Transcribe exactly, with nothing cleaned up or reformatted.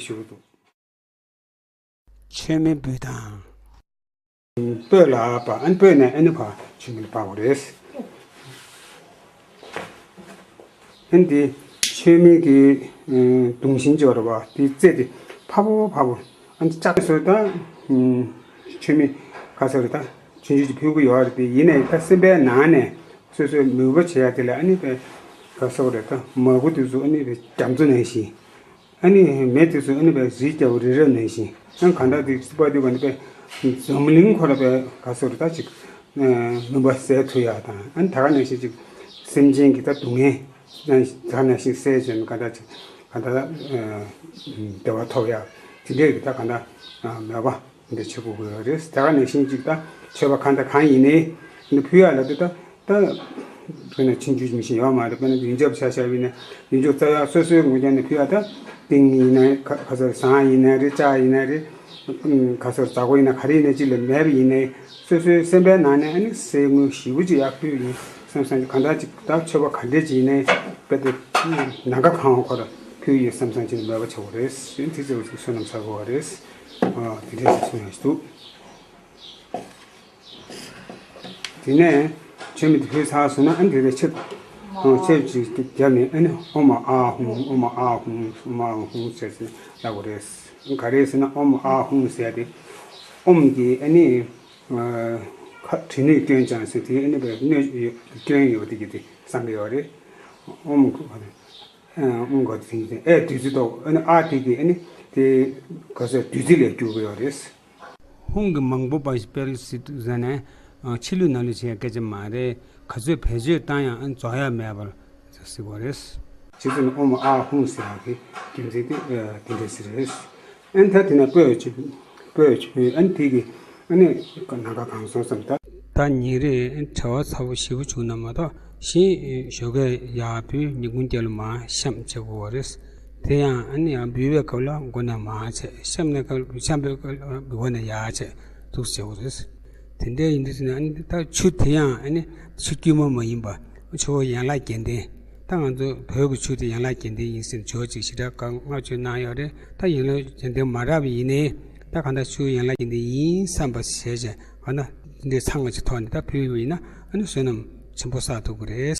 ཞུ་གི་འདུག་མཆོད་མེ་འབུལ་དང་། སྤོས་ལ་སྤར། ཨ་ནི་སྤོས་ནས་ཨ་ནི་ཕར་མཆོད་མེ་སྤར་བ་རེད། ཨ་ནི་དེ་མཆོད་མེ་གི་ཨ་གདུང་ཤིང་ཅིག་ཡོད་རེད་པ། དེའི་རྩེ་དེ་ཕར་བོ་ཕར་བོ། ཨ་ནི་ལྕགས་སོ་དང་ཨ་མཆོད་མེ་ག་ཟེར་རེད། ད་ཆུང་ཆུང་ཅིག་ཕུལ་གི་ཡོད་རེད། དེ་ཡིན་ནའི་ད་སེམས་པའི་ནང་ནས་སོ་སོའི་མོས་པ་བྱེད་ཡ་དེ་ལ་ཨ་ནི་པའི་ག་ཟེར་རེད། ད་མ་བུ་དེ་ཚོ་ཨ་ནི་པའི་རྒྱ་མཚོ་ནང་བཞིན། ཨ་ནི་མེ་དེ་ཚོ་ཨ་ནི་པའི་རི་རྒྱལ་པོ་རི་རབ་ནང་བཞིན། ཨ་ནི་གང་ལྟར་དེ་སྤར་དུས་ག་ནི་པའི་འཛམ་གླིང་ཁོ་ར་པའི་ག་ཟེར་རེད། ད་ཅིག་མུན་པ་སེལ་ཐུབ་ཡ་དང་། ཨ་ནི་ད་ག་ནང་བཞིན་ཅིག་སེམས་ཅན་གྱི་ད་སྡུག་བསྔལ་ད་ག་ནང་བཞིན་སེལ་བྱས་ནས་ག་ད་ཅིག་ག་ད་བདེ་བ་ཐོབ་ཡ་དེ་འདྲའི་གི་ད་ག་ད་མོས་པ་འདི་བྱེད་དགོས་ཀྱི་ཡོད་རེད། ད་ག་ནང་བཞིན་ཅིག་ད་མཆོད་པ་གང་དང་གང་ཡིན་ནའི་འདི་ཕུལ་ཡ་ལ་དེ་ད། ད་དཔེར་ན་ཆུང་ཆུང་མི་ཤེས་ཡོད་མ་རེད། དཔེར་ན་ཡོན་ཆབ་ཆ་བཞག་པ་ཡིན་ན་ཡོན་ཆབ་རྩ་ཡག་སོ་སོའི་ངོས་ཀྱང་ནས་ཕུལ་ཡ། ད་ཏིང་ཡིན་ན་ག་ག་ཟེར་ཟངས་ཡིན་ན་རེད། ལྕགས་ཡིན་ན་རེད། ཨུམ་ག་ཟེར་ཛ་གོ་ཡིན་ན་ག་རེ་ཡིན་ན་ཅིག་ལས་མེད་པ་ཡིན་ནའི་སོ་སོའི་སེམས་པའི་ནང་ནས་ཨ་ནི་སེ་དངུལ་ཞེ་པོ་ཅིག་ཡར་ཕུལ་ཡིན་བསམ་བསམ་གྱི་གང་ལྟར་ཅིག་ད་མཆོད་པ་ག་འདྲས་ཅིག་ཡིན་ནའི་དཔེ་དེ་ནམ་མཁའ་གང་བ་ཁོ་ར་ཕུལ་ཡིན་བསམ་བསམ་གྱི་མོས་པ་བྱེད་དགོས་རེད། དེ་ཚོ་བསོད་ནམས་བསགས་དགོས་པ་རེད། ཨ་དེ་འདྲས་ཞིག་གསུངས་ཡོད་འདུག་དེ་ནས་མཆོད་མེ་དེ་ཕུལ་ཚར་སོང་ན་ཨ་ནི་དེ་ལས་ཕྱིར་ཨ་ཕྱིར་ཅིག་བརྒྱབ་ནས་ཨ་ནི་ཨོཾ་ཨཱཿཧཱུྃ་ཨོཾ་ཨཱཿཧཱུྃ་ཨོཾ་ཨཱཿཧཱུྃ་ཟེར་ཟེར་ལབ་དགོས་རེད། ག་རེ་ཟེར་ན་ཨོཾ་ཨཱཿཧཱུྃ་ཟེར་དེ་ཨོཾ་གི་ཨ་ནི་ཁ་དྲི་སྣོད་སྐྱོན་ཅན་ཟེར་དེ་ཨ་ནི་པའི་སྣོད་སྐྱོན་ཡོད་དེ་གི་དེ་བསམ་གི་ཡོད་རེད། ཨོཾ་ཨོཾ་ག་དེ་ཨེ་བདུད་རྩི་ཐོག་ཨ་ནི་ཨ་དེ་གི་ཨ་ནི་དེ་ག་ཟེར་བདུད་རྩི་ལས་གྱུར་གི་ཡོད་རེད། ཧཱུྃ་གི་མང་པོ་པ་ཞིག་སྤེལ་སྲིད་དུ་ཟེར་ནས་ཕྱི་ལུས་ནང་ལུས་བྱེད་ཡ་སྐད་ཆ་མ་རེད། ག་ཚོད་བེད་སྤྱོད་བཏང་ཡང་རྫོགས་ཡ་མེད་པར་ཟེར་གོ་རེད། ཕྱི་ཚུལ་ནི་ཨོཾ་ཨཱཿཧཱུྃ་ཟེར་ཡ་གི་རྒྱུ་མཚན་དེ་དེ་འདྲ་ཟེར་རེད། ཨན་ད་དེ་ན་སྤོས་ཆུ་སྤོས་ཆུ་ཨན་དེ་གི་ཨ་ནི་ནམ་མཁའ་གང་སོང་བསམ་ད། ད་ཉིན་རེ་བྲེལ་བ་ཚ་པོ་ཞེ་པོ་བྱུང་ན་མ་གཏོགས་གཞན་ཞོགས་ཀས་ཡར་འབུད་ཉིན་གུང་རྒྱབ་ལ་མར་བཤམས་བྱེད་དགོས་པ་རེད། དེ་ཡང་ཨ་ནི་ཡང་འབུད་པའི་སྐབས་ལ་མགོ་ནས་མར་བྱས། བཤམས་ནས་སྐབས་བཤམས་པའི་སྐབས་ལ་མགོ་ནས་ཡར་བྱས་འདུག་བྱེད་དགོས་རེད། དེ་འདྲ་ཡིན་དུས་ཙམ་ནས་ཨ་ནི་ད་ཆུ་དེ་ཡང་ཨ་ནི་ཆུ་དཀྱུས་མ་མ་ཡིན་པ་ཆུ་བོ་ཡན་ལག་བརྒྱད་ལྡན། ད་ང་ཚོ་བོད་ཀྱི་ཆུ་དེ་ཡན་ལག་བརྒྱད་ལྡན་ཡིན་ཟེར་ནས་ཇོ་ཅིག་ཞེ་དྲག་བཀའ་བསྔགས་བརྗོད་གནང་ཡོད་རེད། ད་ཡན་ལག་བརྒྱད་ལྡན་མ་རག་པ་ཡིན་ནའི་ད་གང་ལྟར་ཆུ་ཡན་ལག་བརྒྱད་ལྡན་ཡིན་བསམ་པ་བྱས་བྱས་གང་ལྟར་འདི་ཚང་གི་ཆུ་ཐོག་ནས་ད་ཕུལ་བ་ཡིན་ན་ཨ་ནི་བསོད་ནམས་ཆེན་པོ་བསགས་ཐུབ་ཀྱི་རེད།